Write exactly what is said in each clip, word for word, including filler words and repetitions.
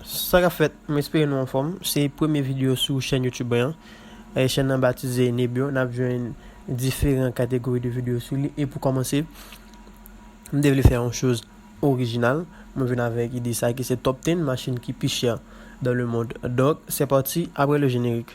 Sa k ap fèt, m espere nou anfòm. Se premye videyo sou chèn YouTube mwen an. E chèn nan batize Nebyo. N ap jwenn diferan kategori de videyo sou li. E pou kòmanse, m te vle fè yon choz orijinal. Mwen vin avèk ide sa ki se top ten machin ki pi chè dans le monde. Donc, c'est parti, après le générique.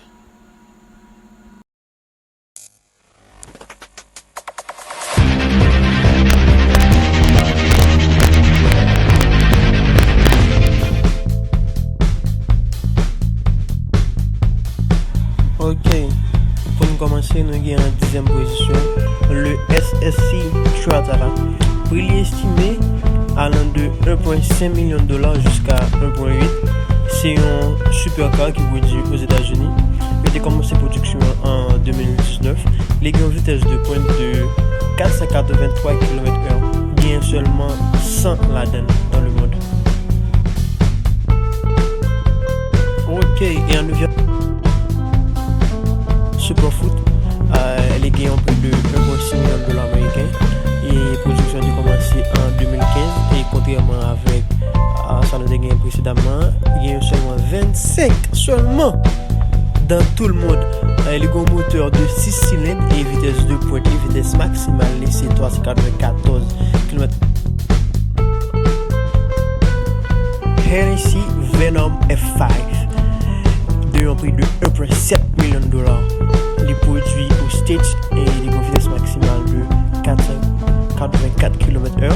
Ok, pou n kòmanse, nou gen an dizyèm pozisyon, le S S C Stradale. Pri li estime alan de un pwen senk milyon dola jiska un pwen uit. Se yon supercar ki pwodui Ozetazini. Yo te kòmanse pwodiksyon an de mil diznèf. Li gen yon vitès de pwent de kat san katrevenntwa kilomèt è. Genyen sèlman san ladan l dans le monde. Ok, e an nevyèm, Superfoot, euh, li gen yon pri de un pwen sis milyon dola ameriken. E pwodiksyon te kòmanse an de mil kenz. E kontrèman avèk, euh, sa nou te gen presedaman, gen sèlman vennsenk sèlman dans tout le monde. Euh, li gen yon motè de sis silenn e vitès de pwent li, vitès maksimal li se twa san katrevennkatòz kilomèt. Hennessy Venom F five, de yon pri de un pwen sèt milyon dola. Li pwodui aux States e li gen yon vitès maksimal de kat san katrevenkat kilomèt è.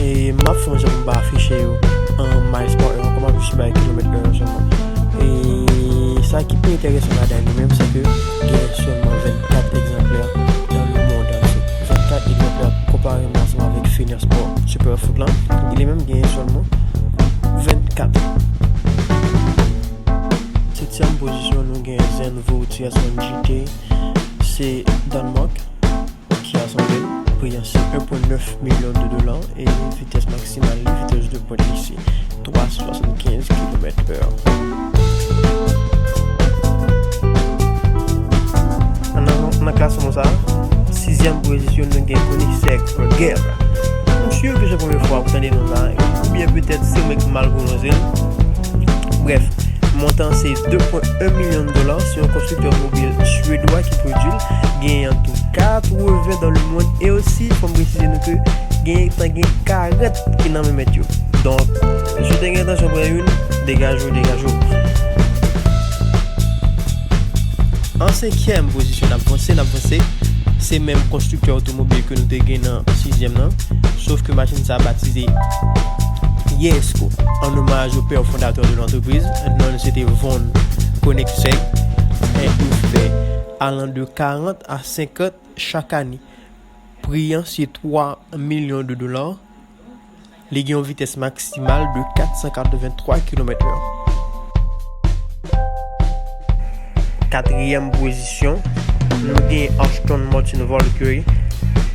E m ap fè yon jan pou m pa afiche yo an miles par hour, kòm ap jis bay kilomèt è sèlman. E sa ki pi enteresan ladan li menm, se ke gen sèlman vennkat egzanplè dans le monde entier. Vennkat egzanplè konpareman ansanm avèk Fenner Sport Superfoot lan, ki li menm gen sèlman vennkat. Setyèm pozisyon, nou gen Zenvo T S one G T, se Denmark ki asanble l. Pri an se un pwen nèf milyon de dola e vitès maksimal li, vitès de pwent li se twa san swasannkenz kilomèt è. Nan, nan klasman sa, sizyèm pozisyon, nou gen Koenigsegg Pagera. M si ke se premye fwa ou tande non sa, oubyen petèt se mwen ki mal pwononse l. Brèf, montan se de pwen en milyon dola, se yon konstriktè otomobil swedwa ki pwodui l, genyen an tou katreven dans le monde, e osi, fò m presize nou ke genyen tan gen karant ki nan men mèt yo. Donk, si w te gen entansyon pran youn, degaje w, degaje w. An senkyèm pozisyon, n ap vanse, n ap vanse. Se menm konstriktè otomobil ke nou te gen nan sizyèm nan, sof ke machin sa a batize Yesco, an omaj o pè fondatè de lantrepriz. Non l se te Von Koenigsegg. E li fè alan de karant a senkant chak ane. Pri an se twa milyon de dola. Li gen yon vitès maksimal de kat san katrevenntwa kilomèt è. Katriyèm pozisyon, nou gen Aston Martin Valkyrie,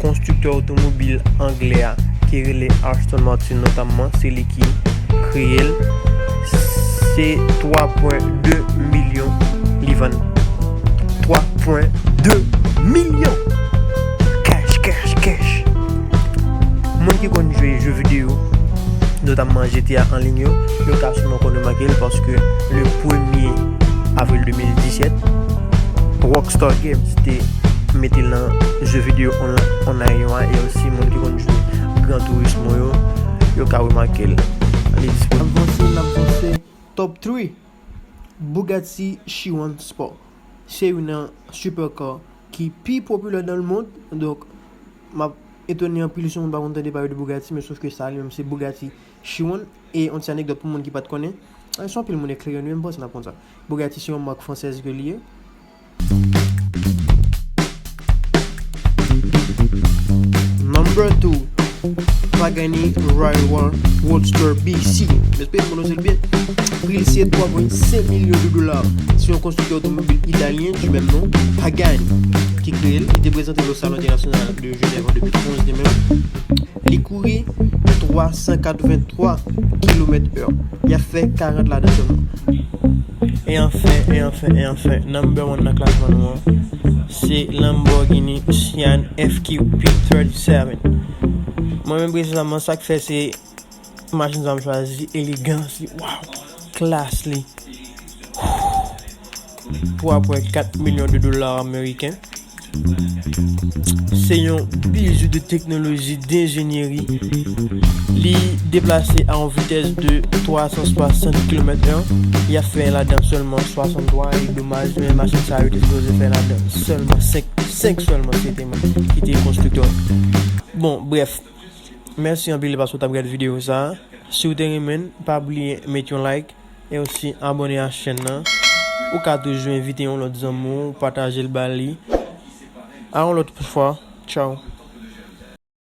konstriktè otomobil anglè a ki rele Aston Martin notamman, se li ki kreye l. Se twa pwen de milyon li vann. Twa pwen de milyon! Cash, cash, cash! Moun ki konn jwe jeu vidéo, notamman G T A an liy yo, yo ka siman konn remake l paske le premye avril de mil disèt, Rockstar Games te mete l nan jeu vidéo online, online yo a, e osi moun ki konn jwe Gran Turismo yo, yo ka remake l. Li disponib. N ap vanse, n ap vanse. Top three, Bugatti Chiron Sport. Se youn nan supercar ki pi popilè dans le monde. Donk, m ap etone anpil si moun pa konn tande pale de Bugatti, men sof ke sa li menm se Bugatti Chiron. E yon ti anekdòt pou moun ki pa t konnen. Se anpil moun eklere nou, men m panse n ap konn sa. Bugatti se yon mak fransèz ke li ye. Number two, Pagani Huayra Roadster B C. M espere m pwononse l byen. Pri l se twa pwen senk milyon de dola. Se yon konstriktè otomobil italyen du menm non, Pagani, ki kreye l. Li te prezante l o Salon Entènasyonal de Jenèv an de mil onz li menm. Li kouri twa san katrevenntwa kilomèt è. Y ap fè karant ladan sèlman. E anfen, e anfen, e anfen, number one nan klasman nou an, se Lamborghini Sian F Q P thirty-seven. Mwen menm presizeman, sa k fè se machin sa m chwazi, elegans li, waw! klas li pou apre kat milyon de dola ameriken. Se yon bijou de teknoloji, denjenyeri. Li deplase a yon vitès de twa san swasant kilomèt è. Y ap fè ladan sèlman swasanntwa, e domaj, men machin sa yo te sipoze fè ladan sèlman senk, senk sèlman se te mwen ki te konstriktè. Bon, brèf. Mèsi anpil paske w t ap gade videyo sa. Si w te renmen l, pa bliye met yon like e osi abòne a chèn nan. Ou ka toujou envite yon lòt zanmi w, pataje l ba li. A yon lòt fwa. Tchao.